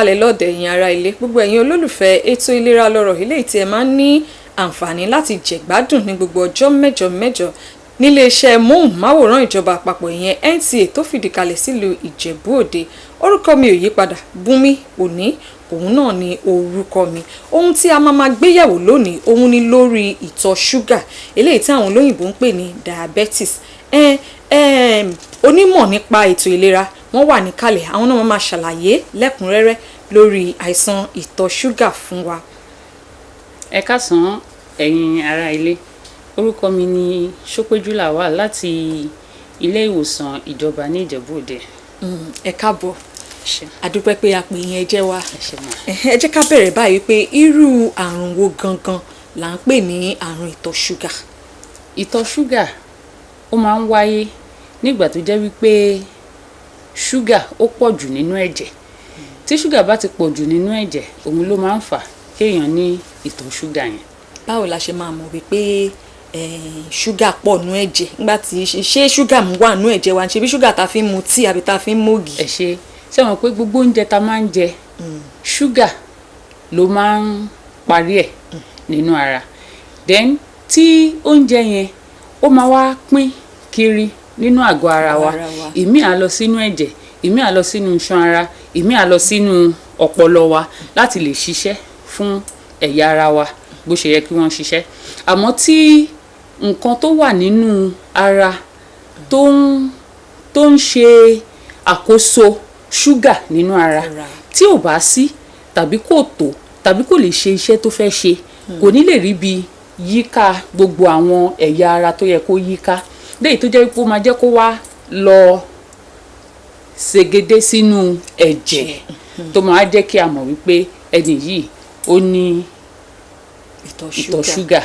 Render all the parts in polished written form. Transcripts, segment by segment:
Kalẹ̀ lọ́ọ̀dẹ̀ ẹ̀yin ará ilé, gbogbo ẹ̀yin olólùfẹ́ ètò Ìlera Lọ́rọ̀, eléyìí tí ẹ máa ń ní àǹfààní láti jẹ̀gbádùn ní gbogbo ọjọ́ mẹ́jọ mẹ́jọ níléeṣẹ́ móhùnmáwòrán ìjọba àpapọ̀, ìyẹn NTA, tó fìdí kalẹ̀ sílùú Ìjẹ̀bú Òde. Orúkọ mi ò yí padà, Bùnmi Òní òun náà ni orúkọ mi. Ohun tí a máa máa gbéyẹ̀wò lónìí, òun ni lórí ìtọ̀ ṣúgà, eléyìí tí àwọn olóyìnbó ń pè ní diabetes. Ẹ ẹ onímọ̀ nípa ètò ìlera, wọ́n wà níkàlẹ̀, àwọn náà máa ṣàlàyé lẹ́kùnrẹ́rẹ́ lórí àìsàn ìtọ̀ ṣúgà fún wa. Ẹ káàsán, ẹ̀yin ará ilé. Orúkọ mi ni Ṣópéjú Lawal láti ilé ìwòsàn ìjọba ní Ìjẹ̀bú Òde. Ẹ káàbọ̀. Ṣé. Àdúpẹ́ pé a pè yín, ẹ jẹ́ wa. Ẹ ṣé mà. Ẹ jẹ́ ká bẹ̀rẹ̀ báyìí pé irú àrùn wo gangan là ń pè ní àrùn ìtọ̀ ṣúgà? Ìtọ̀ ṣúgà, ó máa ń wáyé nígbà tó jẹ́ wípé ṣúgà ó pọ̀ jù nínú ẹ̀jẹ̀. Tí ṣúgà bá ti pọ̀ jù nínú ẹ̀jẹ̀, òun ló máa ń fà kéèyàn ní ìtọ̀ ṣúgà yẹn. Báwo la ṣe máa mọ̀ wípé ṣúgà pọ̀ nú ẹ̀jẹ̀? Nígbà tí ṣé ṣúgà wà nú ẹ̀jẹ̀ wa, ṣe bí ṣúgà tá a fi ń mu tíì àbí tá a fi ń mógì? Ẹ ṣe. Ṣé mọ̀ pé gbogbo oúnjẹ tá a máa ń jẹ, ṣúgà ló máa ń parí ẹ̀ nínú ara. Then tí oúnjẹ yẹn, ó máa wá pín kiri nínú àgọ́ ara wa. Ara wa. Ìmí á lọ sínú ẹ̀jẹ̀, ìmí á lọ sínú iṣan ara, ìmí á lọ sínú ọpọlọ wa láti lè ṣiṣẹ́ fún ẹ̀yà ara wa bó ṣe yẹ kí wọ́n ṣiṣẹ́. Àmọ́ tí nǹkan tó wà nínú ara tó ń ṣe àkóso ṣúgà nínú ara Ara. tí ò bá sí, tàbí kò tó, tàbí kò lè ṣe iṣẹ́ tó fẹ́ ṣe, kò ní lè rí bí yíká gbogbo àwọn ẹ̀yà ara tó yẹ kó yíká, léyìí tó jẹ́ pé ó máa jẹ́ kó wá lọ ṣègede sínú ẹ̀jẹ̀, tó máa jẹ́ kí a mọ̀ wípé ẹni yìí, ó ní ìtọ̀ ìtọ̀ ṣúgà. Ṣúgà.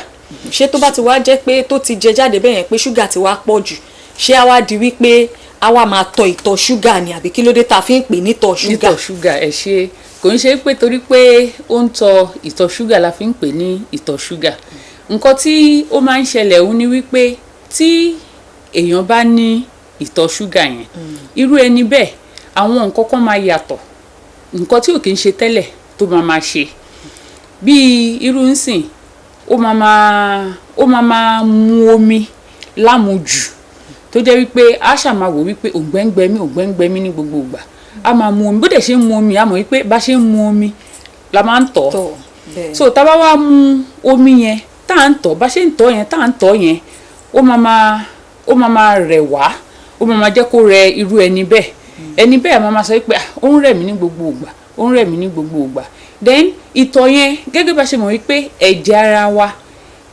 Ṣé tó bá ti wá jẹ́ pé tó ti jẹ jáde bẹ́ẹ̀ yẹn, pé ṣúgà ti wá pọ̀ jù, ṣé á wá di wípé á wá máa tọ ìtọ̀ ṣúgà ni, àbí kí ló dé tá a fi ń pè ní ìtọ̀ ṣúgà? Nítọ̀ ṣúgà, ẹ ṣe. Kò ń ṣe pé torí pé ó ń tọ ìtọ̀ ṣúgà la fi ń pè ní ìtọ̀ ṣúgà. Nǹkan tí ó máa ń ṣẹlẹ̀ òun ni wípé tí èèyàn bá ní ìtọ̀ ṣúgà yẹn, irú ẹni bẹ́ẹ̀, àwọn nǹkan kan máa yàtọ̀, nǹkan tí ò kí ń ṣe tẹ́lẹ̀ tó máa máa ṣe. Bíi irú nsìn, ó máa máa mu omi lámujù, tó jẹ́ wípé a ṣáà máa wò wípé òǹgbẹ ń gbẹ mí, òǹgbẹ ń gbẹ mí ní gbogbo ìgbà. A máa mu omi, bó dẹ̀ ṣe ń mu omi, a mọ̀ wípé bá ṣe ń mu omi la máa ń tọ̀. Tọ̀ bẹ́ẹ̀. So tá a bá wá mu omi yẹn tá à ń tọ̀, bá ṣe ń tọ̀ yẹn, tá à ń tọ̀ yẹn, ó máa máa rẹ̀ wá, ó máa máa jẹ́ kó rẹ irú ẹni bẹ́ẹ̀. Ẹni bẹ́ẹ̀ máa máa sọ pé, "Ah, ó ń rẹ̀ mí ní gbogbo ìgbà, ó ń rẹ̀ mí ní gbogbo ìgbà." Then ìtọ̀ yẹn, gẹ́gẹ́ bá ṣe mọ̀ wípé ẹ̀jẹ̀ ara wa,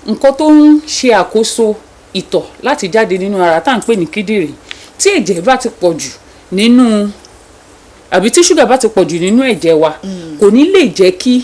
nǹkan tó ń ṣe àkóso ìtọ̀ láti jáde nínú ara tá à ń pè ní kíndìnrín, tí ẹ̀jẹ̀ bá ti pọ̀ jù nínú, àbí tí ṣúgà bá ti pọ̀ jù nínú ẹ̀jẹ̀ wa, kò ní lè jẹ́ kí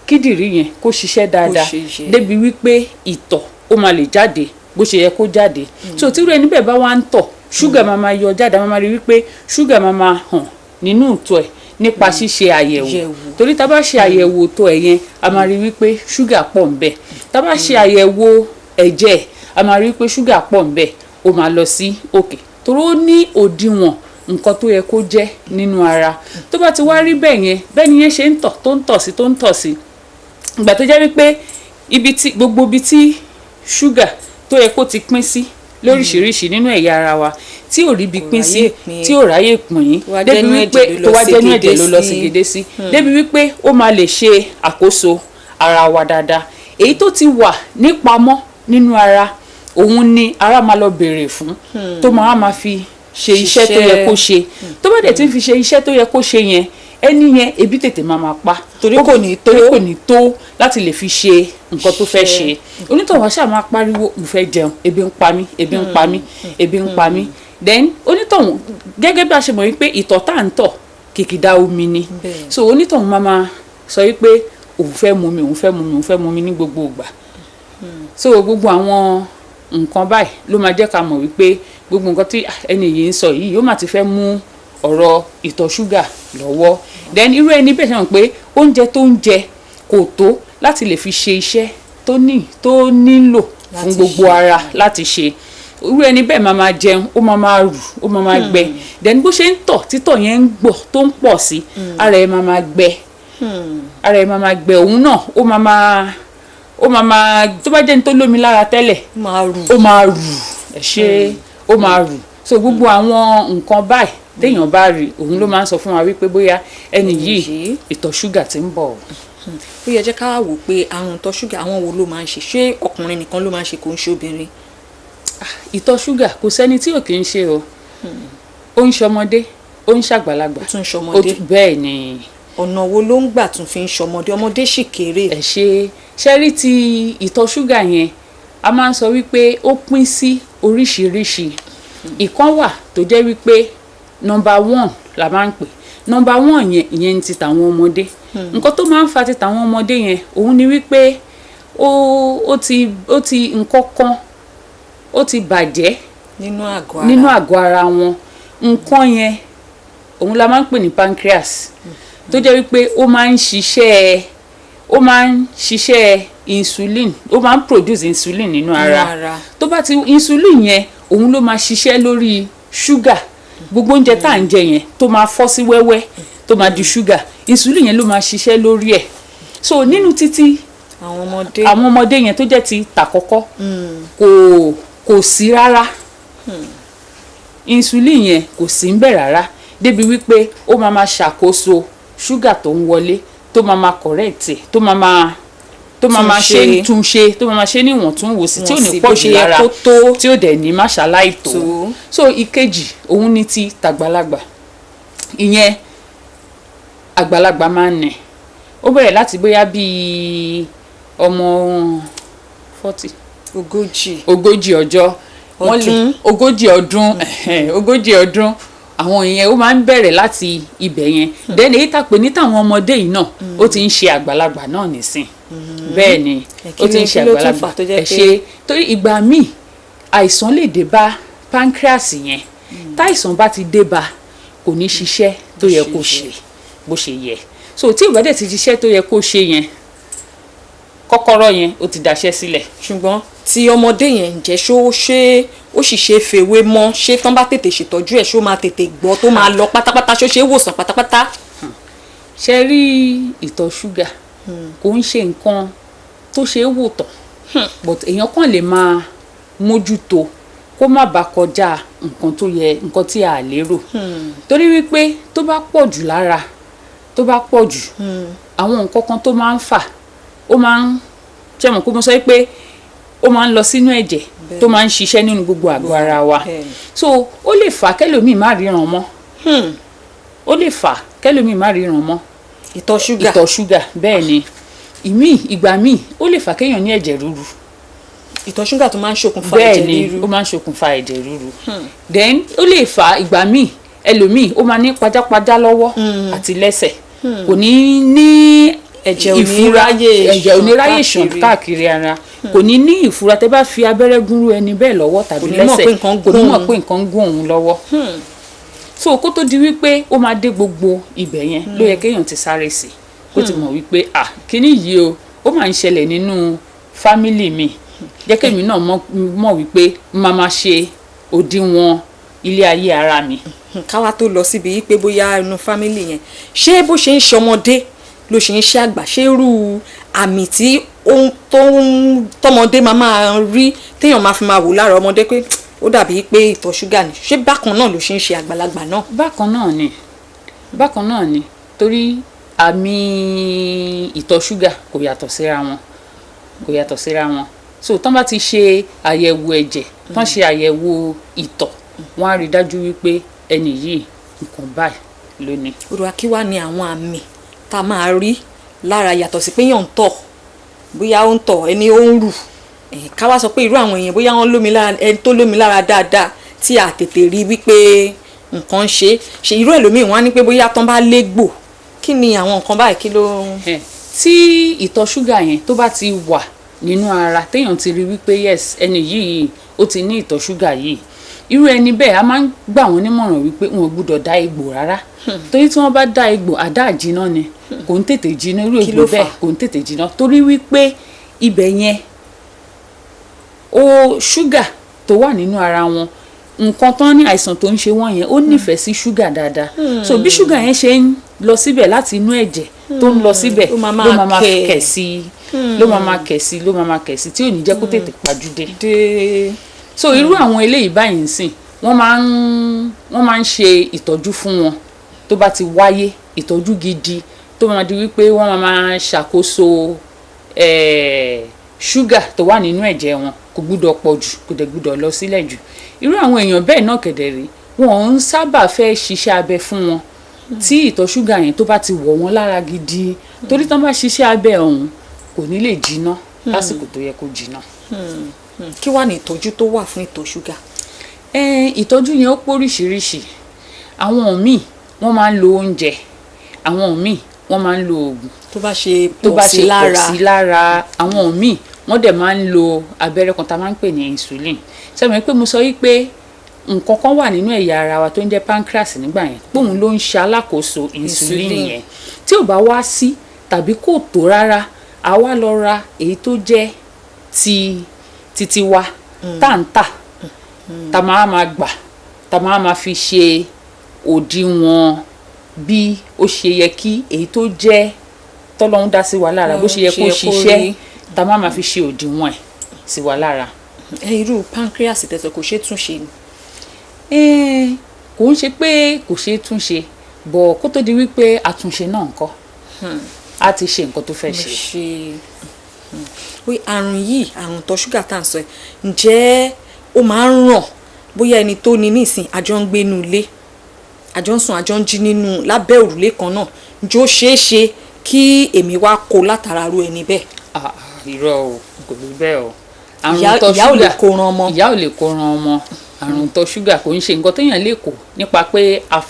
kíndìnrín yẹn kó ṣiṣẹ́ dáadáa ṣe iṣẹ́. débi wípé ìtọ̀ ó máa lè jáde bó ṣe yẹ kó jáde. So tírú ẹni bẹ́ẹ̀ bá wá ń tọ̀, ṣúgà máa máa yọ jáde. A máa máa rí wípé ṣúgà máa máa hàn nínú ìtọ̀ ẹ̀ nípa ṣíṣe àyẹ̀wò. Yẹ̀wò. Torí tá a bá ṣe àyẹ̀wò ìtọ̀ ẹ̀ yẹn, a máa rí wípé ṣúgà pọ̀ ń bẹ̀. Tá a bá ṣe àyẹ̀wò ẹ̀jẹ̀, a máa rí wípé ṣúgà pọ̀ ń bẹ̀, ó máa lọ sí òkè, torí ó ní òdiwọ̀n nǹkan tó yẹ kó jẹ́ nínú ara. Tó bá ti wá rí bẹ́ẹ̀ yẹn, bẹ́ẹ̀ ni yẹn ṣe ń tọ̀, tó ń tọ̀ sí, tó ń tọ̀ sí, ìgbà tó jẹ́ wípé ibi tí gbogbo ibi tí ṣúgà tó yẹ kó ti pín sí lóríṣiríṣi nínú ẹ̀yà ara wa, tí ò ríbi pín sí, ráyè pín. tí ò ráyè pín, Tó wá débi jẹ́nú wípé ẹ̀jẹ̀ ló tó lọ wá jẹ́nú ẹ̀jẹ̀ ló lọ ségedé sí. ségedé sí, débi wípé ó máa lè ṣe àkóso ara wa dáadáa, èyí tó ti wà nípamọ́ nínú ara, òun ni ara máa lọ béèrè fún, tó máa máa fi ṣe iṣẹ́ tó yẹ kó ṣe. Tó bá dẹ̀ ti ń fi ṣe iṣẹ́ tó yẹ kó ṣe yẹn, ẹni yẹn, ebi tètè máa máa pa. Torí kò ní tó. Torí kò ní tó láti lè fi ṣe nǹkan tó fẹ́ ṣe. Onítọ̀hún á ṣáà máa pariwo, "Mo fẹ́ jẹun, ebi ń pa mí, ebi ń pa mí, ebi ń pa mí." Then onítọ̀hún, gẹ́gẹ́ bí a ṣe mọ̀ wípé ìtọ̀ tá à ń tọ̀, kìkìdá omi ni. So onítọ̀hún máa máa sọ wípé òun fẹ́ mu mi, òun fẹ́ mu mi, òun fẹ́ mu mi ní gbogbo ìgbà. So gbogbo àwọn nǹkan báyìí ló máa jẹ́ ká mọ̀ wípé gbogbo nǹkan tí ẹni yìí ń sọ yìí, yóò máa ti fẹ́ mú ọ̀rọ̀ ìtọ̀ ṣúgà lọ́wọ́. Then irú ẹni bẹ́ẹ̀, ṣe mọ̀ pé oúnjẹ tó ń jẹ kò tó láti lè fi ṣe iṣẹ́ tó ní tó nílò fún Láti gbogbo ṣe. ara láti ṣe. Irú ẹni bẹ́ẹ̀ máa máa jẹun, ó máa máa rù, ó máa máa gbẹ. Then bó ṣe ń tọ̀, títọ̀ yẹn ń gbọ̀ tó ń pọ̀ sí, ara ẹ̀ máa máa gbẹ, ara ẹ̀ máa máa gbẹ. Òun náà ó máa máa tó bá jẹ́ ní tó lómi lára tẹ́lẹ̀, máa rù. Ó máa rù, ẹ ṣe, ó máa rù. So gbogbo àwọn nǹkan báyìí téèyàn bá rí, òun ló máa ń sọ fún wa wípé bóyá ẹni yìí, yìí, ìtọ̀ ṣúgà ti ń bọ̀. Ó yẹ jẹ́ ká wò pé àrùn ìtọ̀ ṣúgà, àwọn wo ló máa ń ṣe? Ṣé ọkùnrin nìkan ló máa ń ṣe, kò ń ṣe obìnrin? Ìtọ̀ ṣúgà, kò sẹ́ni tí ò kì í ṣe o. Ó ń ṣọmọdé, ó ń ṣàgbàlagbà. Ó tún ń ṣọmọdé? Bẹ́ẹ̀ ni. Ọ̀nà wo ló ń gbà tún fi ń ṣọmọdé? Ọmọdé sì kéré. Ẹ ṣe ṣe rí, ti ìtọ̀ ṣúgà yẹn, a máa ń sọ wípé ó pín sí oríṣiríṣi. Ìkan wà tó jẹ́ wípé number one la máa ń pè. Number one yẹn, ìyẹn ní ti tàwọn ọmọdé. Nǹkan tó máa ń fa ti tàwọn ọmọdé yẹn, òun ni wípé ó ti nǹkan kan ó ti bàjẹ́ nínú àgọ́ ara. Nínú àgọ́ ara wọn. Nǹkan yẹn, òun la máa ń pè ní pancreas, tó jẹ́ wípé ó máa ń ṣiṣẹ́ insulin, ó máa ń produce insulin nínú ara. Ara. Tó bá ti insulin yẹn, òun ló máa ṣiṣẹ́ lórí ṣúgà, gbogbo oúnjẹ tá à ń jẹ yẹn tó máa fọ́ sí wẹ́wẹ́, tó máa di ṣúgà, insulin yẹn ló máa ṣiṣẹ́ lórí ẹ̀. So nínú títí àwọn ọmọdé, àwọn ọmọdé yẹn tó jẹ́ ti tàkọ́kọ́, kò sí rárá, insulin yẹn kò sí ń bẹ̀ rárá, débi wípé ó máa ma ṣàkóso ṣúgà tó ń wọlé, tó máa ma correct ẹ̀, tó máa ma ṣe túnṣe. Túnṣe, tó máa ma ṣe níwọ̀ntúnwòsì, tí ò ní wọ̀nsì, pọ̀ bó jù ṣe yẹ lára, kó tó. Tí ò dẹ̀ ní má ṣaláì tó. Tó. So ìkejì, òun ni ti tàgbàlagbà. Ìyẹn àgbàlagbà máa ń nì. Ó bẹ̀rẹ̀ láti bóyá bíi ọmọ 40, 40. 40 ọjọ́, wọ́n lè Ọdún. 40 ọdún, ẹ̀hẹ́n, 40 ọdún. Àwọn ìyẹn, ó máa ń bẹ̀rẹ̀ láti ibẹ̀ yẹn. Then èyí tá pè ní tàwọn ọmọdé yìí náà, ó ti ń ṣe àgbàlagbà náà nísìn. Bẹ́ẹ̀ ni. Ẹ, kí Ó ti ń ṣe kí ló tún àgbàlagbà. fà tó jẹ́ Ẹ ṣe, torí ìgbà míì àìsàn lè dé bá pancreas yẹn. Táìsàn bá ti dé bá, kò ní ṣiṣẹ́ tó yẹ kó ṣe bó ṣe yẹ. So tí ò bá dẹ̀ ti ṣiṣẹ́ tó yẹ kó ṣe yẹn, kọ́kọ́rọ́ yẹn ó ti daṣẹ́ sílẹ̀. Ṣùgbọ́n tí ọmọdé yẹn, ǹjẹ́ ṣó ṣe ó sì ṣe é fèwé mọ́? Ṣé tán bá tètè ṣètọ́jú ẹ̀, ṣó máa tètè gbọ́, tó máa lọ pátápátá? Ṣó ṣe é wòsàn pátápátá? Ṣe rí, ìtọ̀ ṣúgà kò ń ṣe nǹkan tó ṣe é wò tán, but èèyàn kàn lè máa mójútó kó má bàa kọjá nǹkan tó yẹ, nǹkan tí a lérò, torí wípé tó bá pọ̀ jù lára, tó bá pọ̀ jù, àwọn nǹkan kan tó máa ń fà, ó máa ń ṣe mọ̀ pé mo sọ pé ó máa ń lọ sínú ẹ̀jẹ̀, tó máa ń ṣiṣẹ́ nínú gbogbo àgọ́ ara wa. So ó lè fà kẹ́lòmíì má ríran mọ́. Ó lè fà kẹ́lòmíì má ríran mọ́. Ìtọ̀ ṣúgà? Ìtọ̀ ṣúgà, bẹ́ẹ̀ ni. Ìmíì, ìgbà míì, ó lè fà kéèyàn ní ẹ̀jẹ̀ ríru. Ìtọ̀ ṣúgà tó máa ń ṣokùnfà Bẹ́ẹ̀ ẹ̀jẹ̀ ni. ríru? Ó máa ń ṣokùnfà ẹ̀jẹ̀ ríru. Then ó lè fà, ìgbà míì, ẹlòmíì ó máa ní pajápajá lọ́wọ́ àti lẹ́sẹ̀, kò ní ní Ẹ̀jẹ̀ ò ní ìfura. ráyè Ẹ̀jẹ̀ ò ní ráyè ṣàn ṣàn káàkiri ara, kò ní ní ìfura. Tẹ́ bá fi abẹ́rẹ́ gúnrú ẹni bẹ́ẹ̀ lọ́wọ́ tàbí Kò ní mọ̀ lẹ́sẹ̀, pé nǹkan kò ní gún mọ̀ òun. pé nǹkan gún òun lọ́wọ́. So kó tó di wípé ó máa dé gbogbo ibẹ̀ yẹn, ló yẹ kéèyàn ti sáré sí, kó ti mọ̀ wípé, ah, kíní yìí o, ó máa ń ṣẹlẹ̀ nínú family mi, jẹ́ kémi náà mọ̀ wípé máa máa ṣe òdiwọ̀n ilé ayé ara mi. Káwá tó lọ síbi pé bóyá inú family yẹn, ṣé bó ṣe ń ṣọmọdé ló ṣe ń ṣe àgbà? Ṣé irú àmì tí ó ń tó ń tọmọdé máa máa rí, téèyàn máa fi máa wò lára ọmọdé pé ó dàbí pé ìtọ̀ ṣúgà ni, ṣé bákan náà ló ṣe ń ṣe àgbàlagbà náà? Bákan náà ni, bákan náà ni, torí àmì ìtọ̀ ṣúgà kò yàtọ̀ síra wọn, kò yàtọ̀ síra wọn. So tán bá ti ṣe àyẹ̀wò ẹ̀jẹ̀, tán ṣe àyẹ̀wò ìtọ̀, wọ́n á rí dájú wípé ẹni yìí, nǹkan báyìí ló ní. Olùwà, kí wá ní àwọn àmì tá a máa rí lára, yàtọ̀ sí pé yàn ń tọ̀, bóyá ó ń tọ̀, ẹni ó ń rù? Ká wá sọ pé irú àwọn èèyàn, bóyá wọ́n lómi lára, ẹni tó lómi lára dáadáa tí a tètè rí wípé nǹkan ń ṣe ṣe, irú ẹlòmíì wọ́n á ní pé bóyá tán bá légbò. Kí ni àwọn nǹkan báyìí? Kí ló ń Tí ìtọ̀ ṣúgà yẹn tó bá ti wà nínú ara, téèyàn ti rí wípé yes, ẹni yìí ó ti ní ìtọ̀ ṣúgà yìí, irú ẹni bẹ́ẹ̀, a máa ń gbà wọ́n nímọ̀ràn wípé wọn ò gbúdọ̀ dá egbò rárá, torí tí wọ́n bá dá egbò, àdá àjiná ni, kò ń tètè jiná irú Kí egbò ló fà? bẹ́ẹ̀ kò ń tètè jiná, torí wípé ibẹ̀ yẹn ó ṣúgà tó wà nínú ara wọn, nǹkan tán ní àìsàn tó ń ṣe wọ́n yẹn, ó nífẹ̀ẹ́ sí ṣúgà dáadáa. So bí ṣúgà yẹn ṣe ń lọ síbẹ̀ láti inú ẹ̀jẹ̀ tó ń lọ síbẹ̀, Ó máa ló máa máa kẹ̀. kẹ̀ sí, ló máa máa kẹ̀ sí, ló máa máa kẹ̀ sí, tí ò ní jẹ́ kó tètè pajúdé. Dé. So irú àwọn eléyìí báyìí ń sìn, wọ́n máa ń ṣe ìtọ́jú fún wọn tó bá ti wáyé, ìtọ́jú gidi tó máa di wípé wọ́n máa máa ṣàkóso ṣúgà tó wà nínú ẹ̀jẹ̀ wọn. Kò gbúdọ̀ pọ̀ jù, kò dẹ̀ gbúdọ̀ lọ sílẹ̀ jù. Irú àwọn èèyàn bẹ́ẹ̀ náà kẹ̀dẹ̀ rí, wọn ń sábà fẹ́ ṣiṣẹ́ abẹ fún wọn tí ìtọ̀ ṣúgà yẹn tó bá ti wọ̀ wọ́n lára gidi, torí tán bá ṣiṣẹ́ abẹ ọ̀hún, kò ní lè jiná lásìkò tó yẹ kó jiná. Kí wàá ní ìtọ́jú tó wà fún ìtọ̀ ṣúgà? Ìtọ́jú yẹn ó póríṣiríṣi. Àwọn míì, wọ́n máa ń lo oúnjẹ. Àwọn míì, wọ́n máa ń lo oògùn. Tó bá ṣe tó pọ̀ bá sí ṣe pọ̀ lára. sí lára. Àwọn míì, wọ́n dẹ̀ máa ń lo abẹ́rẹ́ kan tá a máa ń pè ní insulin. Sẹ́mi pé mo sọ wípé nǹkan kan wà nínú ẹ̀yà ara wa tó ń jẹ́ pancreas nígbà yẹn, póun ló ń ṣe alákòóso insulin Insulin. yẹn. Tí ò bá wá sí tàbí kò tó rárá, a wá lọ ra èyí tó jẹ́ ti titi wa tá ń tà, tá máa máa gbà, tá máa máa fi ṣe òdiwọ̀n bí ó ṣe yẹ kí èyí tó jẹ́ tọ́lọ́hún dá sí wa lára, bó ṣe yẹ kó ṣe yẹ kó ṣiṣẹ́, rí. tá máa máa fi ṣe òdiwọ̀n ẹ̀ sí wa lára. Ẹ irú pancreas tẹ̀sán, kò ṣeé tún ṣe ni? Kò ń ṣe pé kò ṣeé tún ṣe bọ̀, kó tó di wípé àtúnṣe náà ń kọ́, á ti ṣe nǹkan tó fẹ́ ṣe. Ṣe oye àrùn yìí, àrùn ìtọ̀ ṣúgà tá à ń sọ yìí, ǹjẹ́ ó máa ń ràn? Bóyá ẹni tó ní nísìn, àjọ ń gbénu ilé, àjọ ń sùn, àjọ ń jí nínú lábẹ́ òrùlé kan náà, ǹjẹ́ ó ṣeé ṣe kí èmi wá kó látara ru ẹni bẹ́ẹ̀? Ah, ah, irọ́ o, kò rí bẹ́ẹ̀ o. Àrùn ìtọ̀ Ìyá ò lè ṣúgà, kó ran ọmọ. Ìyá ò lè kó ran ọmọ. Àrùn ìtọ̀ ṣúgà kò ń ṣe nǹkan téèyàn lè kó nípa pé a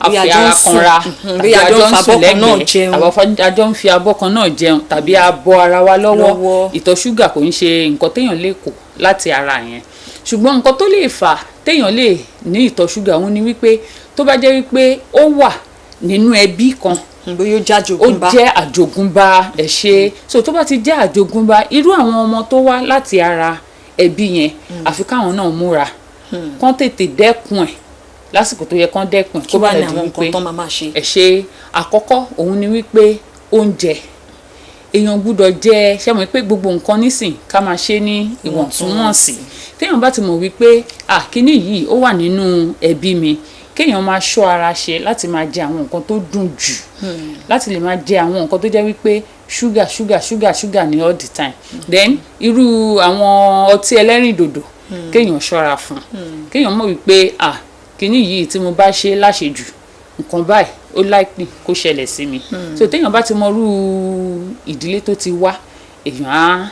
Bóyá fi a jọ ń ara sùn, kanra, tàbí bóyá a a jọ jọ ń ń fa sùn abọ́ kan náà lẹ́gbẹ̀ẹ́, jẹun. àbí a jọ ń fi abọ́ kan náà jẹun, tàbí a bọ ara wa lọ́wọ́. Lọ́wọ́. Ìtọ̀ ṣúgà kò ń ṣe nǹkan téèyàn lè kó láti ara yẹn. Ṣùgbọ́n nǹkan tó lè fà téèyàn lè ní ìtọ̀ ṣúgà òun ni wípé tó bá jẹ́ wípé ó wà nínú ẹbí kan, Bóyá ó jẹ́ ó àjogúnbá. Jẹ́ àjogúnbá, ẹ̀ ṣe. So tó bá ti jẹ́ àjogúnbá, irú àwọn ọmọ tó wá láti ara ẹbí yẹn, àfi káwọn náà múra, kán tètè dẹ́kun ẹ̀ lásìkò tó yẹ kán dẹ́kun ẹ̀. Kí wàá lè ní di àwọn wípé nǹkan tán máa máa ṣe? Ẹ ṣe. Àkọ́kọ́ òun ni wípé oúnjẹ, èèyàn gbúdọ̀ jẹ, ṣe mọ̀ pé gbogbo nǹkan nísìn, ká máa ṣe ní ìwọ̀ntúnwọ̀nsì. Téèyàn bá ti mọ̀ wípé, ah, kíní yìí ó wà nínú ẹbí mi, kéèyàn máa ṣọ́ ara ṣe láti máa jẹ àwọn nǹkan tó dùn jù, láti lè máa jẹ àwọn nǹkan tó jẹ́ wípé ṣúgà, ṣúgà, ṣúgà, ṣúgà ní all the time. Then irú àwọn ọtí ẹlẹ́rìndòdò, kéèyàn ṣọ́ra fún. Kéèyàn mọ̀ wípé, ah, kíní yìí, tí mo bá ṣe láṣejù, nǹkan báyìí ó likely kó ṣẹlẹ̀ sí mi. So téèyàn bá ti mọ irú ìdílé tó ti wá, èèyàn á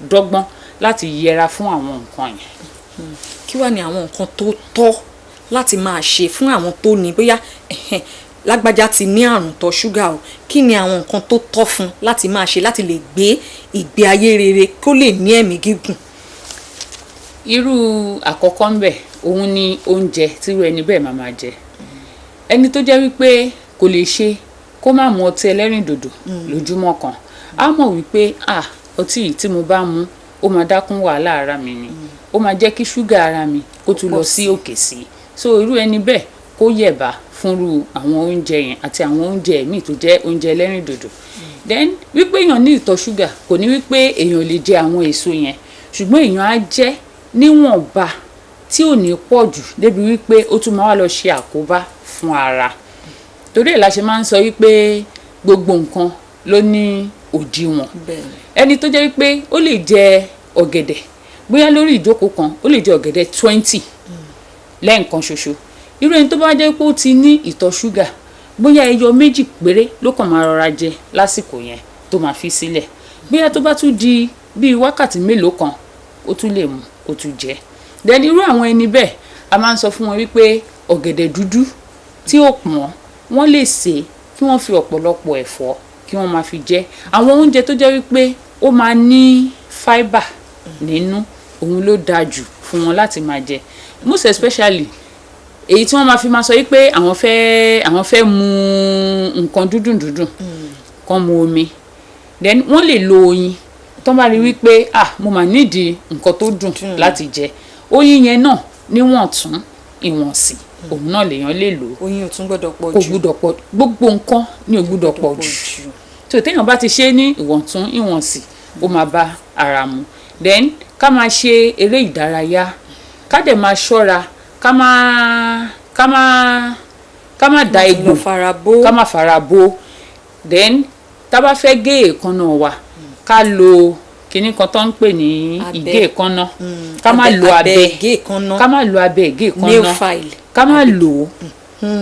dọ́gbọ́n láti yẹra fún àwọn nǹkan yẹn. Kí wàá ní àwọn nǹkan tó tọ́ láti máa ṣe fún àwọn tó ní, bóyá ẹ̀hẹ́n, lágbájá ti ní àrùn ìtọ̀ ṣúgà o, kí ni àwọn nǹkan tó tọ́ fún láti máa ṣe láti lè gbé ìgbé ayé rere, kó lè ní ẹ̀mí gígùn? Irú àkọ́kọ́ ń bẹ̀ òun ni oúnjẹ tírú ẹni bẹ́ẹ̀ máa máa jẹ. Ẹni tó jẹ́ wípé kò lè ṣe kó má mu ọtí ẹlẹ́rìndòdò lójúmọ́ kan, á mọ̀ wípé, ah, ọtí yìí tí mo bá mu, ó máa dákún wàhálà ara mi ni, ó máa jẹ́ kí ṣúgà ara mi kó tún lọ sí òkè sí i. So irú ẹni bẹ́ẹ̀, kó yẹ̀bá fúnrú àwọn oúnjẹ yẹn àti àwọn oúnjẹ míì tó jẹ́ oúnjẹ ẹlẹ́rìndòdò. Then wípé èèyàn ní ìtọ̀ ṣúgà kò ní wípé èèyàn lè jẹ àwọn èso yẹn, ṣùgbọ́n èèyàn á jẹ níwọ̀nba tí ò ní pọ̀ jù débi wípé ó tún máa wá lọ ṣe àkóbá fún ara. Torí ẹ̀ la ṣe máa ń sọ wípé gbogbo nǹkan ló ní òdiwọ̀n. Ẹni tó jẹ́ wípé ó lè jẹ ọ̀gẹ̀dẹ̀, bóyá lórí ìjókòó kan, ó lè jẹ ọ̀gẹ̀dẹ̀ 20 lẹ́ẹ̀kan ṣoṣo, irú ẹni tó bá jẹ́ pé ó ti ní ìtọ̀ ṣúgà, bóyá ẹyọ méjì péré ló kàn máa rọra jẹ lásìkò yẹn tó máa fi sílẹ̀. Bóyá tó bá tún di bíi wákàtí mélòó kan, ó tún lè mú kó tún jẹ. Then irú àwọn ẹni bẹ́ẹ̀, a máa ń sọ fún wọn wípé ọ̀gẹ̀dẹ̀ dúdú tí ó pọ́n, wọ́n lè sè é, kí wọ́n fi ọ̀pọ̀lọpọ̀ ẹ̀fọ́ kí wọ́n máa fi jẹ. Àwọn oúnjẹ tó jẹ́ wípé ó máa ní fibre nínú, òun ló dáa jù fún wọn láti máa jẹ, most especially èyí tí wọ́n máa fi máa sọ wípé àwọn fẹ́ mu nǹkan dúdùn dúdùn, kán mu omi. Then wọ́n lè lo oyin. Tó bá rí wípé, ah, mo mà nídìí nǹkan tó dùn láti jẹ, oyin yẹn náà níwọ̀ntún ìwọ̀nsì, òun náà lèèyàn lè lò. Oyin ò tún gbọ́dọ̀ pọ̀ Kò jù. gbúdọ̀ pọ̀. Gbogbo nǹkan ni ò gbúdọ̀ pọ̀ jù. Tó téèyàn bá ti ṣe é ní ìwọ̀ntún ìwọ̀nsì, ó máa bá ara mu. Then ká máa ṣe eré ìdárayá, ká dẹ̀ máa ṣọ́ra, ká má da egbò, lọ fara bó. Ká má fara bó. Then tá bá fẹ́ gé èékánná wa, ká lo kinní kan tó ń pè ní Abẹ. ìgé èékánná. Ká má lo abẹ abẹ. Ìgé èékánná. Ká má lo abẹ ìgé èékánná. Nail file. Ká má lò ó,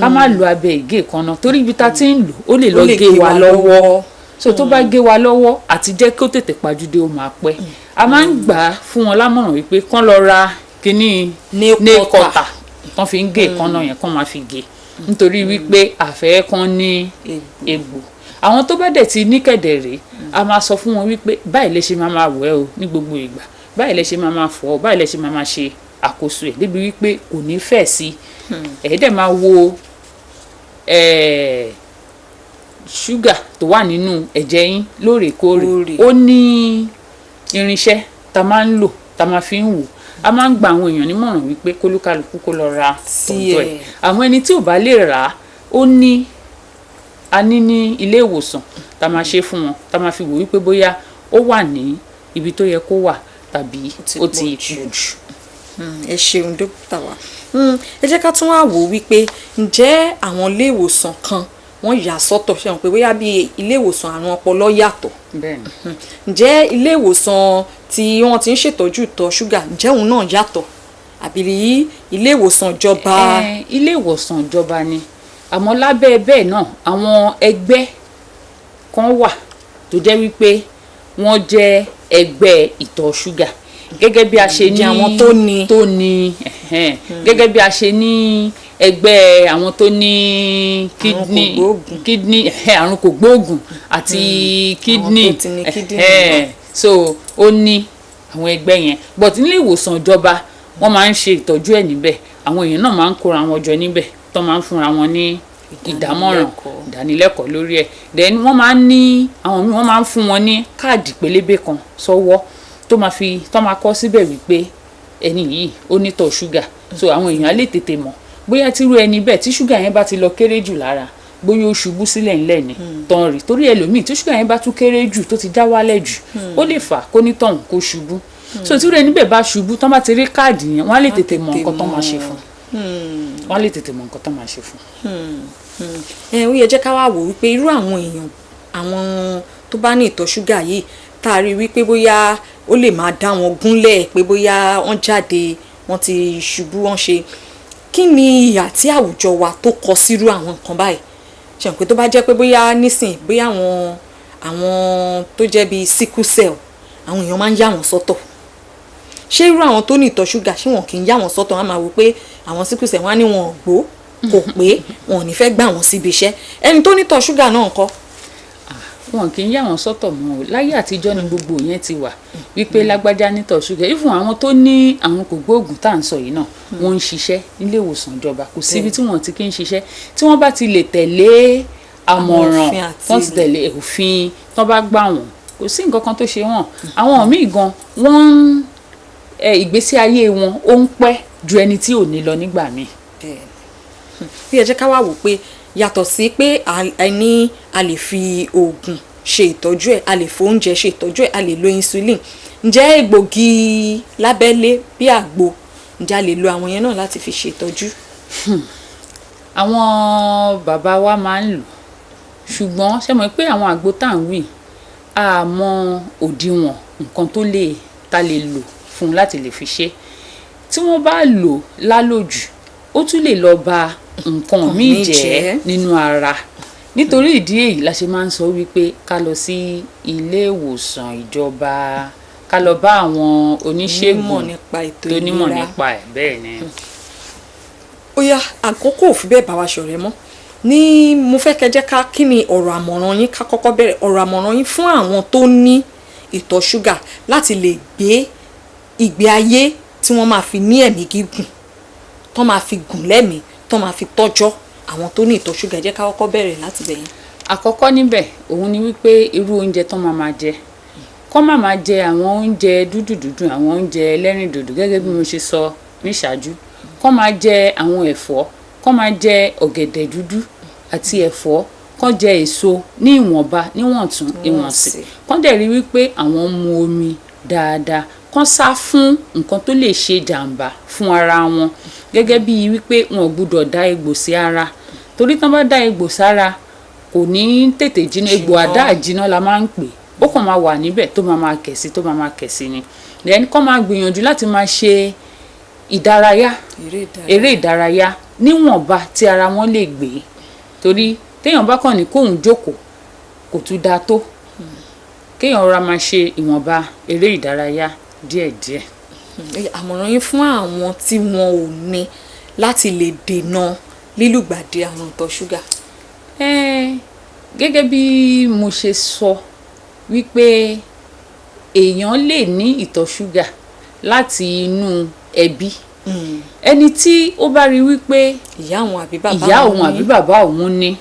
ká má lo abẹ ìgé èékánná, torí ibi tá a ti ń lò ó lè lọ Ó lè gé wa lọ́wọ́. So tó bá gé wa lọ́wọ́, àti jẹ́ kí ó tètè pajúdé, ó máa pẹ́. A máa ń gbà á fún wọn lámọ̀ràn wípé kán lọ ra kinní nail nail cutter. cutter tán fi ń gé èékánná yẹn, kán máa fi gé, nítorí wípé àfẹ́ kan ní egbò. Àwọn tó bá dẹ̀ ti ní kẹ̀dẹ̀ rèé, a máa sọ fún wọn wípé báyìí lẹ ṣe máa máa wẹ̀ o ní gbogbo ìgbà, báyìí lẹ ṣe máa máa fọ̀ ọ́, báyìí lẹ ṣe máa máa ṣe àkóso ẹ̀, débi wípé kò ní fẹ̀ sí ẹ̀. Dẹ̀ máa wo ṣúgà tó wà nínú ẹ̀jẹ̀ yín lóòrèkóòrè. Lóòrè. Ó ní irinṣẹ́ tá máa ń lò, tá máa fi ń wò. A máa ń gba àwọn èèyàn nímọ̀ràn wípé kólúkálukú kó lọ ra tọ̀dọ̀ ẹ̀. Tiẹ̀. Àwọn ẹni tí ò bá lè rà á, ó ní a ní ní ilé ìwòsàn tá máa ṣe fún wọn, tá máa fi wò wípé bóyá ó wà ní ibi tó yẹ kó wà tàbí ti ó ti pọ̀ jù. pọ̀ jù. Ẹ ṣeun, dókítà wa. Ẹ jẹ́ ká tún wá wò ó wípé ǹjẹ́ àwọn ilé ìwòsàn kan wọ́n yà sọ́tọ̀, ṣe hàn pé bóyá bí ilé ìwòsàn àrùn ọpọlọ yàtọ̀? Bẹ́ẹ̀ni. Ǹjẹ́ ilé ìwòsàn tí wọ́n ti ń ṣètọ́jú ìtọ̀ ṣúgà, ǹjẹ́ òun náà yàtọ̀, àbí ilé ìwòsàn ìjọba? Ilé ìwòsàn ìjọba ni, àmọ́ lábẹ́ bẹ́ẹ̀ náà, àwọn ẹgbẹ́ kan wà tó jẹ́ wípé wọ́n jẹ́ ẹgbẹ́ ìtọ̀ ṣúgà, gẹ́gẹ́ bí a ṣe ní Ǹjẹ́ àwọn tó ní? Tó ní, ẹ̀hẹ́n. Gẹ́gẹ́ bí a ṣe ní ẹgbẹ́ àwọn tó ní kidney, kògbóògùn. Kidney, ẹ̀hẹ́n, àrùn kògbóògùn àti kidney. Tó ti ní kidney. Ẹ̀hẹ́n. So ó ní àwọn ẹgbẹ́ yẹn, but nílé ìwòsàn ìjọba, wọ́n máa ń ṣe ìtọ́jú ẹ̀ níbẹ̀. Àwọn èèyàn náà máa ń kóra wọn jọ níbẹ̀ tó máa ń fúnra wọn ní ìdámọ̀ràn, Ìdánilẹ́kọ̀ọ́. Ìdánilẹ́kọ̀ọ́ lórí ẹ̀. Then wọ́n máa ń ní àwọn míì, wọ́n máa ń fún wọn ní káàdì pélébé kan sọ́wọ́ tó máa fi tó máa kọ síbẹ̀ wípé ẹni yìí ó nítọ̀ ṣúgà. So àwọn èèyàn á lè tètè mọ̀ bóyá tírú ẹni bẹ́ẹ̀, tí ṣúgà yẹn bá ti lọ kéré jù lára, bóyá ó ṣubú sílẹ̀ ńlẹ̀ ni tán rí. Torí ẹlòmíì, tí ṣúgà yẹn bá tún kéré jù, tó ti já wálẹ̀ jù, ó lè fà kó nítọ̀hún kó ṣubú. So tírú ẹni bẹ́ẹ̀ bá ṣubú, tán bá ti rí káàdì yẹn, wọ́n á lè tètè mọ̀ nǹkan tán máa ṣe fún wọ́n á lè tètè mọ̀ nǹkan tán máa ṣe fún. Ẹ ó yẹ jẹ́ ká wá wò wípé irú àwọn èèyàn, àwọn tó bá ní ìtọ̀ ṣúgà yìí, tá a rí wípé bóyá ó lè máa dá wọn gúnlẹ̀, pé bóyá wọ́n jáde, wọ́n ti ṣubú, wọ́n ṣe kí ni, ìhà tí àwùjọ wa tó kọ sírú àwọn nǹkan báyìí, ṣe pé tó bá jẹ́ pé bóyá nísìn, bóyá àwọn tó jẹ́ bíi sickle cell, àwọn èèyàn máa ń yà wọ́n sọ́tọ̀, ṣé irú àwọn tó ní ìtọ̀ ṣúgà, ṣé wọn kì í yà wọ́n sọ́tọ̀? Wọ́n á máa wò pé àwọn sickle cell, wọ́n á ní wọn ò gbó, kò pé wọn ò ní fẹ́ gbà wọ́n síbi iṣẹ́. Ẹni tó ní ìtọ̀ ṣúgà náà ńkọ́? Wọn kì í yà wọ́n sọ́tọ̀ mọ́ o. Láyé àtijọ́ ni gbogbo yẹn ti wà wípé lágbájá nítọ̀ ṣúgà. Even àwọn tó ní àwọn kògbóògùn tá à ń sọ yìí náà, wọ́n ń ṣiṣẹ́ nílé ìwòsàn ìjọba. Kò síbi tí wọ́n ti kí ń ṣiṣẹ́ tí wọ́n bá ti lè tẹ̀lé àmọ̀ràn, òfin àti wọ́n ti tẹ̀lé òfin tán bá gbà wọ́n, kò sí nǹkan kan tó ṣe wọ́n. Àwọn míì gan, wọ́n ń ìgbésí ayé wọn ó ń pẹ́ ju ẹni tí ò ní lọ nígbà míì. Bí ẹ jẹ́ ká wá wò pé yàtọ̀ sí pé ẹ ní a lè fi oògùn ṣe ìtọ́jú ẹ̀, a lè fi oúnjẹ ṣe ìtọ́jú ẹ̀, a lè lo insulin, ǹjẹ́ egbògi lábẹ́lé bí àgbo, ǹjẹ́ a lè lo àwọn yẹn náà láti fi ṣe ìtọ́jú? Àwọn bàbá wa máa ń lò, ṣùgbọ́n ṣe mọ̀ pé àwọn àgbo tá à ń wí, a mọ òdiwọ̀n nǹkan tó lè ta lè lò fún un láti lè fi ṣe. Tí wọ́n bá lò lálòjù, ó tún lè lọ ba nǹkan míì míì jẹ́ jẹ́. nínú ara. Nítorí ìdí èyí la ṣe máa ń sọ wípé ká lọ sí ilé ìwòsàn ìjọba, ká lọ bá àwọn oníṣègùn onímọ̀ nípa ètò tó nímọ̀ ìlera. Nípa ẹ̀, bẹ́ẹ̀ ni. Ó yá, àkókò ò fi bẹ́ẹ̀ bá wa ṣọ̀rẹ́ mọ́ ní. Mo fẹ́ kẹ́ jẹ́ ká, kí ni ọ̀rọ̀ àmọ̀ràn yín? Ká kọ́kọ́ bẹ̀rẹ̀ ọ̀rọ̀ àmọ̀ràn yín fún àwọn tó ní ìtọ̀ ṣúgà láti lè gbé ìgbé ayé tí wọ́n máa fi ní ẹ̀mí gígùn, tó máa fi gùn lẹ́mìí, tó máa fi tọ́jọ́. Àwọn tó ní ìtọ̀ ṣúgà, ẹ jẹ́ ká kọ́kọ́ bẹ̀rẹ̀ láti bẹ̀yẹn. Àkọ́kọ́ níbẹ̀, òun ni wípé irú oúnjẹ tán máa máa jẹ, Kọ́ má máa jẹ àwọn oúnjẹ dúdú dúdú, àwọn oúnjẹ ẹlẹ́rìndòdò, gẹ́gẹ́ bí mo ṣe sọ níṣáájú. Kọ́ máa jẹ àwọn ẹ̀fọ́, kọ́ máa jẹ ọ̀gẹ̀dẹ̀ dúdú àti ẹ̀fọ́, kọ́ jẹ èso ní ìwọ̀nba, níwọ̀ntún ìwọ̀nsì. Kọ́ dẹ̀ rí wípé àwọn mu omi dáadáa. Kọ́ sá fún nǹkan tó lè ṣe jàǹbá fún ara wọn, gẹ́gẹ́ bíi wípé wọn ò gbúdọ̀ dá egbò sí ara, torí tán bá dá egbò sára, kò ní tètè jiná. Egbò àdá àjiná la máa ń pè. Ó kàn máa wà níbẹ̀, tó máa máa kẹ̀ sí, tó máa máa kẹ̀ sí ni. Then kọ́ máa gbìyànjú láti máa ṣe ìdárayá, eré ìdárayá níwọ̀nba tí ara wọn lè gbé, torí téèyàn bá kàn ní kóun jókòó, kò tún dáa tó. Kéèyàn rọra máa ṣe ìwọ̀nba eré ìdárayá díẹ̀díẹ̀. Àmọ̀ràn yín fún àwọn tí wọn ò ní láti lè dènà lílùgbàdì àrùn ìtọ̀ ṣúgà? Gẹ́gẹ́ bí mo ṣe sọ wípé èèyàn lè ní ìtọ̀ ṣúgà láti inú ẹbí, ẹni tí ó bá rí wípé ìyá òun àbí bàbá ìyá òun àbí bàbá òun ní,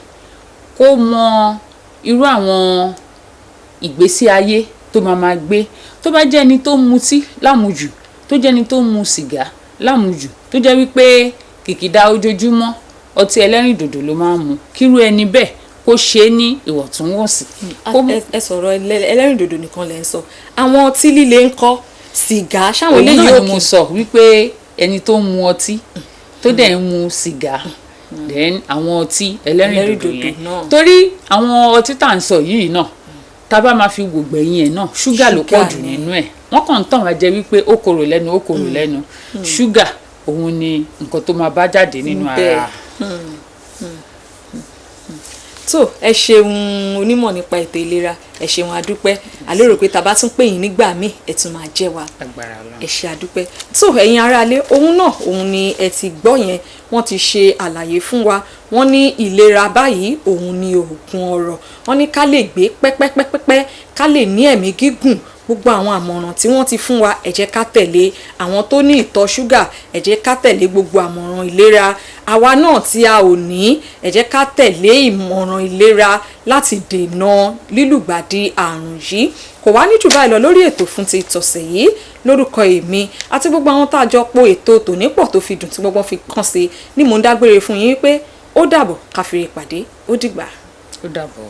kó mọ irú àwọn ìgbésí ayé tó máa máa gbé. Tó bá jẹ́ ẹni tó ń mutí lámujù, tó jẹ́ ẹni tó ń mu sìgá lámujù, tó jẹ́ wípé kìkìdá ojoojúmọ́ ọtí ẹlẹ́rìndòdò ló máa ń mu, kírú ẹni bẹ́ẹ̀ kó ṣe é ní ìwọ̀ntúnwọ̀nsì. Ẹ sọ̀rọ̀ ẹlẹ́rìndòdò nìkan lẹ́ ń sọ, àwọn ọtí líle ń kọ́, sìgá, ṣáwọn eléyìí? Òun náà ni mo sọ wípé ẹni tó ń mu ọtí, tó dẹ̀ ń mu sìgá, then àwọn ọtí ẹlẹ́rìndòdò yẹn, torí àwọn ọtí tá à ń sọ yìí náà, tá a bá máa fi wò gbẹ̀yìn ẹ̀ náà, ṣúgà ló pọ̀ jù nínú ẹ̀. Wọ́n kàn ń tàn wá jẹ wípé ó korò lẹ́nu, ó korò lẹ́nu. Ṣúgà òun ni nǹkan tó máa bá jáde nínú ara. Tó, ẹ ṣeun, onímọ̀ nípa ètò ìlera, ẹ ṣeun, adúpẹ́. Àlérò pé tá a bá tún pè yín nígbà míì, ẹ tún máa jẹ́ wa. Ẹ ṣe, àdúpẹ́. Tó, ẹ̀yin aráalé, òun náà òun ni ẹ ti gbọ́ yẹn. Wọ́n ti ṣe àlàyé fún wa. Wọ́n ní ìlera báyìí òun ni oògùn ọrọ̀. Wọ́n ní ká lè gbé pẹ́pẹ́pẹ́pẹ́, ká lè ní ẹ̀mí gígùn, gbogbo àwọn àmọ̀ràn tí wọ́n ti fún wa, ẹ jẹ́ ká tẹ̀lé. Àwọn tó ní ìtọ̀ ṣúgà, ẹ jẹ́ ká tẹ̀lé gbogbo àmọ̀ràn ìlera. Àwa náà tí a ò ní, ẹ jẹ́ ká tẹ̀lé ìmọ̀ràn ìlera láti dènà lílùgbàdì àrùn yìí. Kò wá ní jù báyìí lọ lórí ètò fún ti tọ̀sẹ̀ yìí. Lórúkọ èmi àti gbogbo àwọn tá a jọ po ètò tòní pọ̀ tó fi dùn, tí gbogbo fi kàn sí ni mò ń dágbére fún yín pé ó dàbọ̀, ká fi pàdé, ó dìgbà. Ó dàbọ̀.